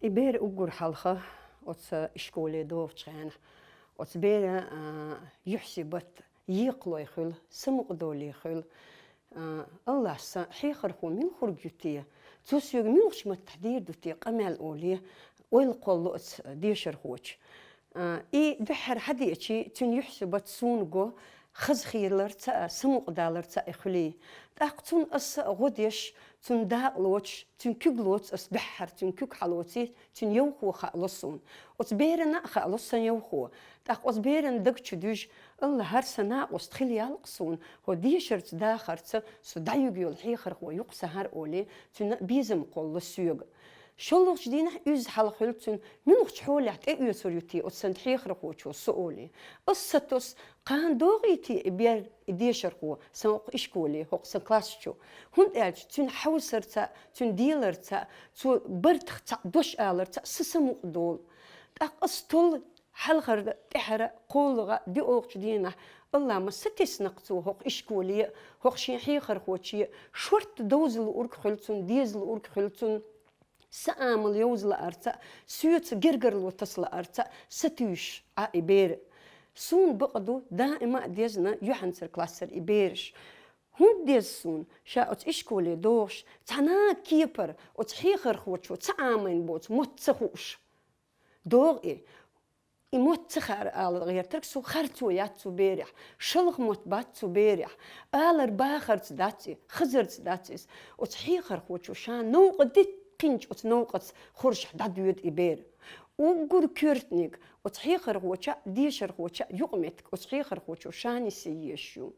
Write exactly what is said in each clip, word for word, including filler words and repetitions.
И бер уггар хьалха оцу ишколе догӀучу хенахь, оцу беран, а, юьхь-сибат екхалой хуьлу, самукъадолий хуьлу. А, Аллас, сан хьехархо мила хург ю те? Цо соьга муьлхачу маттахь дийр ду те къамел олий, ойла кхоллу оцу дешархочун. А, и дуьххьара хьадеачи, цуьнан юьхь-сибат суна го, хазахийларца а, самукъадаларца а и хуьлий. ТӀаккха цунна аса а гӀо деш, цуьнан дакъа лоцуш, цуьнан куьг лоцу аса дуьххьара, цуьнан куьг хьалоций, цуьнан йовхо хаало суна. Оцу берана а хаало сан йовхо. ТӀаккха оцу беран даг чу дуьжу, Алла, хӀара сан накъост хила ял-кх суна, хӀокху дешарца, дахарца со дӀаюьгу йолу хьехархо ю-кх сан хӀара олий, цуьнан безам кхолло соьга. ШолгӀачу дийнахь изза хьалха хуьлу цуьнан, муьлхачу хьолехь тӀеоьцур ю те оцу сан хьехархочо со олий. Аса сатосу, кхана догӀий те и бер, и дешархо сан хӀокху ишколе, хӀокху сан класс чу. ХӀунда аьлча цуьнан хьовсарца а, цуьнан деларца а, цо бартах цхьаъ дош аларца а сан самукъадолу. ТӀаккха аса толлу хьалхара, тӀаьхьара, кхоалгӀа, доьалгӀачу дийнахь, Алла, ма сатесна-кх цо хӀокху ишколе а, хӀокху шен хьехархоче а, шортта довза луург хуьлу цунна, деза луург хуьлу цунна. Сан амал йовза лаарца а, соьца гергарло таса лаарца а сатуьйсуш Ӏа и бер. Суна бакъ ду, даима а дезна юьхьанцара классара и бераш. ХӀунда деза суна, ша оцу ишколе догӀуш, цхьана а кепара оцу хьехархочо ца Ӏамийна боцу мотт ца хууш? ДогӀу и. И мотт ца хаар ала гӀертарг со харцо яц цу берехь, шалха мотт бац цу берехь, алар бахарца дац и, хазарца дац иза. Оцу хьехархочо ша новкъа дитинчу оцу новкъаца хоршахь дӀадоьду и бер. Уггар коьртаниг оцу хьехархочо а, дешархочо а юкъаметтиг оцу хьехархочо ша нисъе езаш ю.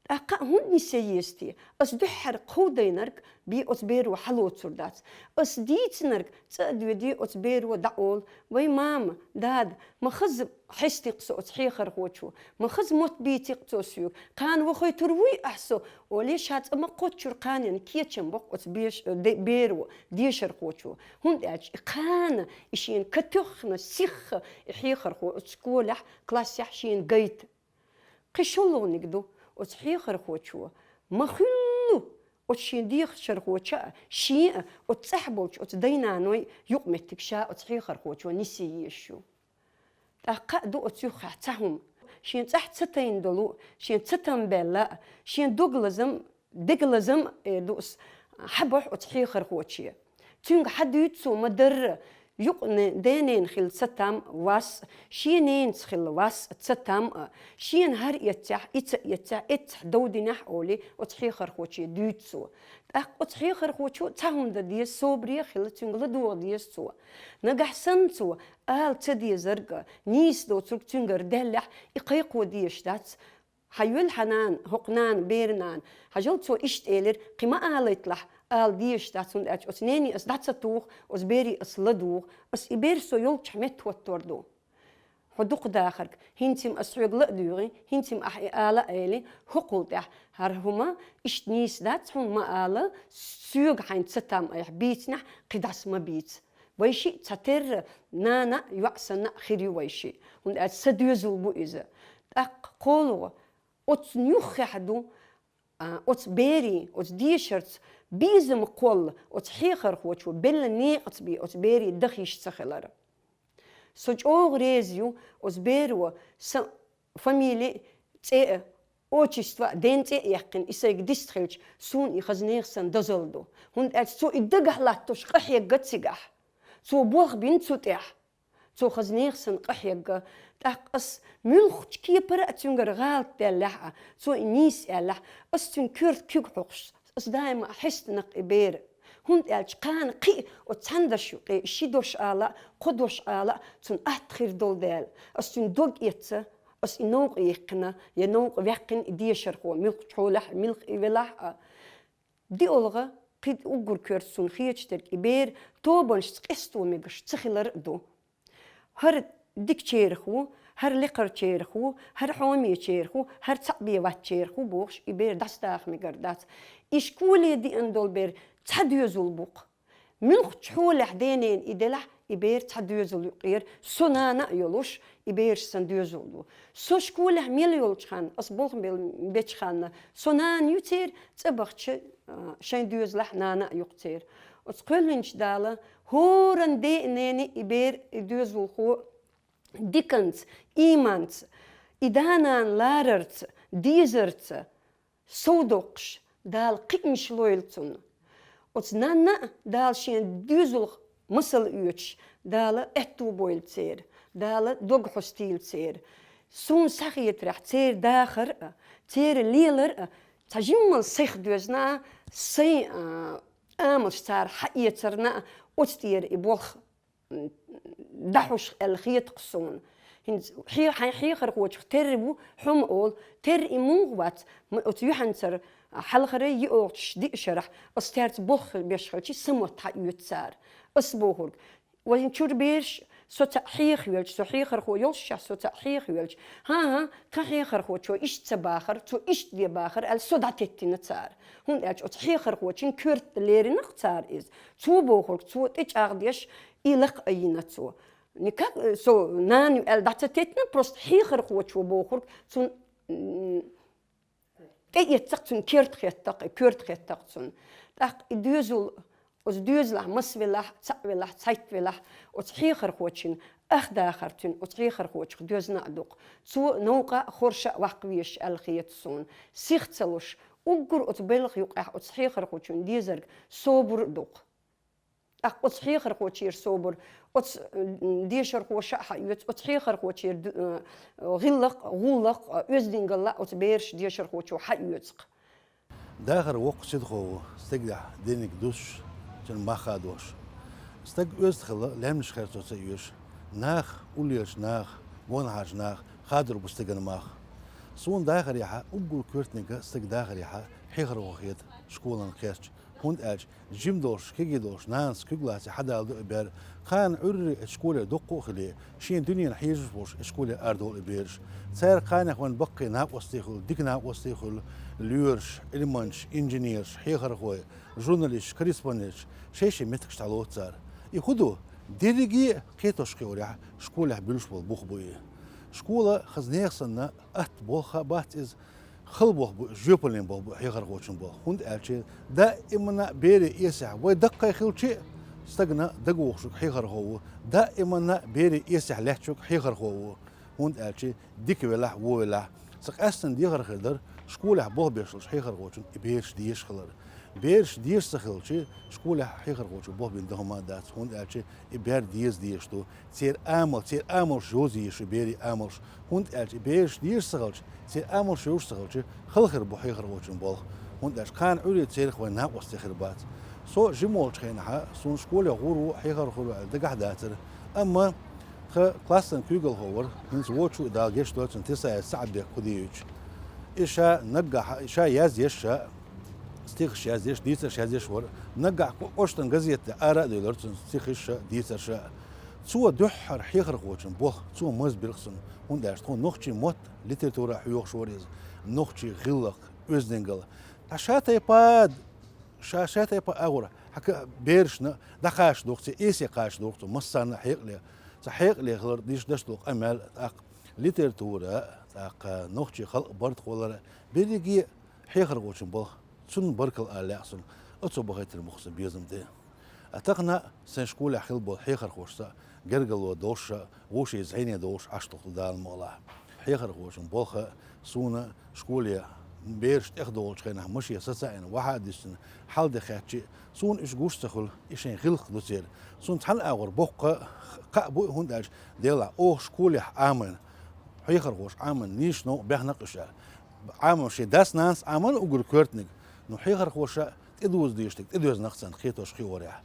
ТӀаккха а хӀунда нисъе еза те? Ас дуьххьара кховдайнарг бен оцу беро хьалоцур дац. Ас дийцинарг цӀа а доьдий оцу беро дӀаолу: «Вай мама, дада, ма хаза хьести-кх со оцу хьехархочо, ма хаза мотт бийци-кх цо соьга, кхана вохуьйтур вуй ахь со?» олий, ша цкъа ма кхоччура кханенна кечам боккху оцу беш-, де-, беро, дешархочо. ХӀунда аьлча и кхана, и шена катоьхна сихха и хьехархо оцу школехь, классехь шена гайта. Кхин шолгӀаниг ду, оцу хьехархочо ма хуьллу оцу шен дешархочо а, шен а, оцу цӀахь болчу оцу дай-наной юкъаметтиг ша оцу хьехархочо нисъе езаш ю. ТӀаккха а ду оцу юххехь цхьа хӀума. Шен цӀахь ца тайна долу, шен цатам баьлла а, шен дог лазам, дег лазам а, э, ду ас, хьабохьу оцу хьехархоче. Цуьнга хьадуьйцу цо ма-дарра, юкъа-, денен хилла цатам, вас, шен ненаца хилла вас, цатам а, шена хӀара эццехь, и ца эццехь, эццехь дов динехь олий, оцу хьехархоче дуьйцу цо. ТӀаккха оцу хьехархочо цхьа хӀума дан деза, собаре а хилла, цуьнга ладогӀа деза цо. Нагахь санна цо ала ца дезарг а, нийса доцург цуьнгара даьллехь, и кхайкхо дезаш дац. Хьан йоьлу хьан нана, хӀокху нана, беран нана? Хьажал, цо иштта элира, кхин ма алайталахь, ала дезаш дац, хӀунда аьлча оцу нене ас дӀа ца туху, оцу бере ас ладугӀу, ас и бер со йолччохь меттахӀоттор ду. Хьо дукха дахарг, хӀинца-м ас хьоьга ла а дуьйгӀи, хӀинца-м ахь и ала а эли, хӀокхул тӀаьхьа хӀара хӀума иштта нийса дац, хьуна ма ала, соьга хьайна цатам айхьа бийцинехь, кхидӀа ас ма бийца. Вай шиъ цхьатерра нана а, йоӀ санна а хир ю вай шиъ, хӀунда аьлча сан доьзал бу иза. ТӀаккха кхоалгӀа, оцу юххехь ду, а, оцу берийн, оцу дешарца безам кхолла оцу хьехархочо белла некъаца бен оцу берийн даха йиш ца хилар. Со чӀогӀа реза ю оцу беро сан фамили а, цӀе а, отчество а, ден цӀе а яьккхина, и сайга дистхилча, суна и хаза нехан санна дозалла ду. ХӀунда аьлча цо и дагахь латтош къахьегна цигахь. Цо болх бина цу тӀехь. Цо хаза нехан санна къахьегна. ТӀаккха ас муьлххачу кепара а цуьнгара гӀалат даьллехь а, цо и нийса аьллехь, ас цуьнан коьрта куьг хьокхуш, ас даима а хьестина-кх и бер. ХӀунда аьлча кхана кхин а оцу цхьана дашна юкъе ши дош ала а, кхо дош ала а, цунна атта хир долу дела. Ас цуьнан дог эцна, ас и новкъа яьккхина, я новкъа ваьккхина и дешархо, муьлххачу хьолехь а, муьлхха и велахь а. ДиъолгӀа, кхин уггар коьрта суна хеташ дерг и бер тобанашца къесто мегаш ца хилар а ду. ХӀара дикачарах ву, хӀара лекхарчарах ву, хӀара хьомечарах ву, хӀара цхьаъ бен вацчарах ву бохуш, и бер дӀасадаха мегар дац. И школе деана долу бер цхьа доьзал бу-кх. Муьлххачу хьолехь денен и делахь, и бер цхьа доьзал юкъера, со нана а йолуш, и бераш сан доьзал ду. Со школехь мел йолчу ханна, ас болх бел-, бечу ханна, со нана ю церан, цӀа бахча, а, шайн доьзалехь нана а ю-кх церан. Оцу кхоьллинчу Дала хӀоранна деа-ненан и бер, и доьзалхо диканца, ийманца, и да-нана ларарца, дезарца, сов доккхуш, Дала кхиамаш лойла цунна. Оцу нанна а Дала шен доьзалх масал оьцуш, Дала аьтто бойла церан, Дала дог хьостийла церан. Суна схьахетарехь, церан дахар а, церан лелар а цхьа жимма сайх доьзна, сайн, а, амалш цара схьаэцарна а, оцу тӀера и болх дӀахьуш аьлла хета-кх суна. ХӀинца хье-, хьайн хьехархочух терра ву хьо ма олу, терра и муха вац, ма оцу юьхьанцара хьалхара йиъолгӀачу диъ шарахь ас цаьрца болх беш хилча, са мотт схьаоьцу цара. Ас бохург, вайн чуьра бераш, со цхьаъ хьехавелча, со хьехархо йолушшехь, со цхьаъ хьехавелча, хӀан-хӀа, тхан хьехархочо иштта ца бахара, цо иштта де бахара аьлла, со дӀатеттина цара. ХӀунда аьлча оцу хьехархочун коьрта лерина-кх цара иза. Цо бохург, цо тӀечӀагӀдеш, и лакха а йина цо. Никак, э, со нана ю аьлла дӀа ца теттина, просто хьехархочо бохург, цунна, м, тӀеэцна-кх цунна, керта хетта-кх, коьрта хетта-кх цунна. ТӀаккха и доьзал, оцу доьзалехь маса велахь, цхьаъ велахь, цхьайтта велахь, оцу хьехархочун ах дахар цуьнан оцу хьехархочух доьзна а ду-кх. Цо новкъа а, хорша а ваккха везаш аьлла хета суна. Сих ца луш, уггар оцу белхан юкъехь оцу хьехархочун дезарг собар а ду-кх. ТӀаккха оцу хьехархочера собар, оцу, м, дешархоша а схьаоьцу, оцу хьехархочера ду-, э, гӀиллакх а, гӀуллакх а, оьздангалла а оцу бераш дешархочо схьаоьцу-кх. Дахар воккха синхо ву, стегехь дерриг дусуш, цуьнан мах хадош. Стаг оьзда хила, лаьмнаш хер цо ца оьшу. Нах, уллерчу наха, гонахарчу наха хадор бу стеган мах. Суна дахарехь, уггар коьртаниг стеган дахарехь хьехархо хета школан кхерч. ХӀунда аьлча жима долуш, кегий долуш нанас куьг лаций схьадала ду и бер. Кхана Ӏуьрре оцу школе дуккха а хилий, шен дуьненан хьежаш волуш оцу школе арадолу и бераш. Цара кханех вайн баккхий накъостий хуьлу, дика накъостий хуьлу, лоьраш, Ӏилманчаш, инженераш, хьехархой, журналисташ, корреспонденташ, шай-шай меттигаш дӀалоцу цара. И хӀун ду? Дерриге а кхетош кхиорехь, школехь буьлуш болу бух бу и. Школа хаза нехан санна атта болх а бац иза, хала болх бу, жоьпаллин болх бу хьехархочун болх. ХӀунда аьлча даимана берийн эсехь, вай даккхий хилча а, стагана дагавогӀуш верг хьехархо ву, даимана берийн эсехь лаьтташ верг хьехархо ву. ХӀунда аьлча дика велахь, вон велахь, сан къаьстина дехар хир дара, школехь болх беш долчу хьехархочун и бераш дезаш хилар. Бераш дезаш ца хилча, школехь хьехархочо болх бина дан хӀума а дац, хӀунда аьлча и бер деза дезаш ду. Церан амал, церан амалш йовза еза шу, берийн амалш. ХӀунда аьлча и бераш дезаш ца хилча, церан амалш йовза ца хилча, хала хир бу хьехархочун болх. ХӀунда аьлча кхана Ӏуьрре церах вайн накъостий хир бац. Со жима волчу хенахь, суна школе гӀур ву, хьехархо ву аьлла дагахь дацара. Амма тхан классан куьйгалхо вара, хӀинца вочу а, Дала гечдойла цунна, Тесаев СаӀадбек Кудиевич. И ша наггахь, и ша яздеш, ша стихаш яздеш, дийцарш яздеш вара. Наггахь ко-, кӀоштан газетехь ара а девлира цуьнан стихаш а, дийцарш а. Цо дуьххьара хьехархочун болх цо мазбира-кх суна, хӀунда аьлча тхуна нохчийн мотт, литература хьоьхуш вара иза, нохчийн гӀиллакх, оьздангалла. Ткъа ша тайпа, ша, ша тайпа агӀор, хьаька берашна дӀакхачадо-кх цо, эсе кхачадо-кх цо массарна а хьекъале. Цу хьекъале хилар дийш даш долу къамел, тӀаккха литература, тӀаккха нохчийн халкъан барт кхоллар, берриге а хьехархочун болх, цунна баркалла ала лаьа суна, оцо бахийтина бу-кх сан безам тӀе. А тахана сайн школехь хилла болу хьехархошца гергарло долуш а, вовшийн зӀене долуш Ӏаш ду-кх Дала мукъалахь. Хьехархочун болх а суна школе бераш тӀехдолучу хенахь машен сацаийна, вахьа а дисина, хьал де хаьттича а, суна уьш гуш ца хуьлу, и шайн гӀиллакх ду церан. Суна цхьана агӀор боккха кхаъ бу и, хӀунда аьлча Делахь оха школехь Ӏамийна, хьехархоша Ӏамийна нийсачу новкъа баьхна-кх уьш аьлла. Ӏамам шен дас-нанас Ӏамийна уггар коьртаниг, ну, хьехархоша тӀедуза дезаш дерг тӀедоьзна-кх царна кхетош кхиорехь.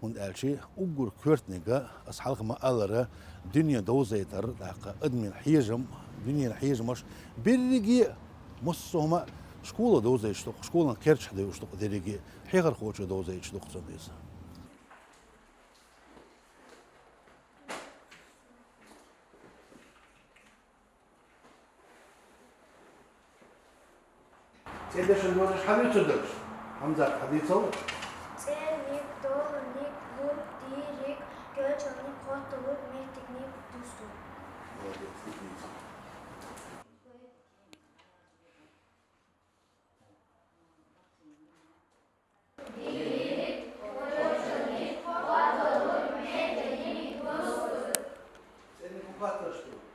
ХӀунда аьлча уггар коьртаниг, ас хьалха ма-аллара, дуьне довзийтар, тӀаккха адамийн хьежам, дуьненан хьежамаш, берриге а, массо а хӀума школа довзийташ ду-кх, школан кхерчахь девзаш ду-кх дерриге а, хьехархочо довзийташ ду-кх цунна иза. Церан дешан дозуш хьан дуьйцур дерш? Хьамзат, хьан дийцал? ЦӀерниг, доланиг, лург, дийриг, гечалниг, хотталург, меттигниг, дустург. Молодец, дика дийцал. Патра што.